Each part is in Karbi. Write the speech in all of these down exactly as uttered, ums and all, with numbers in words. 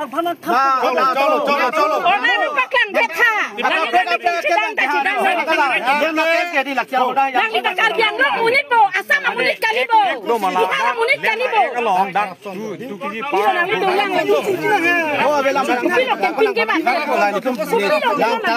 Cholo, cholo, cholo, cholo. Orna nangpaklang ketha. Nangli nangli chidang ta chidang. Nangli ta Karbi Anglong amonit bo, Assam amonit kali bo. Bihar amonit kali bo. Nangli dolang. Kopilo campaign kebat? Kopilo kebat?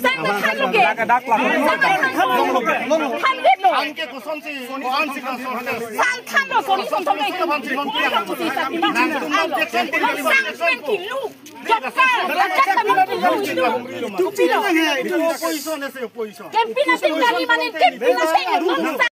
Sang thanlo ke. Sang thanlo. Sang thanlo. Soni son thom ke. Sang thanlo. Sang thanlo. Campaign ating kali mane campaign ating.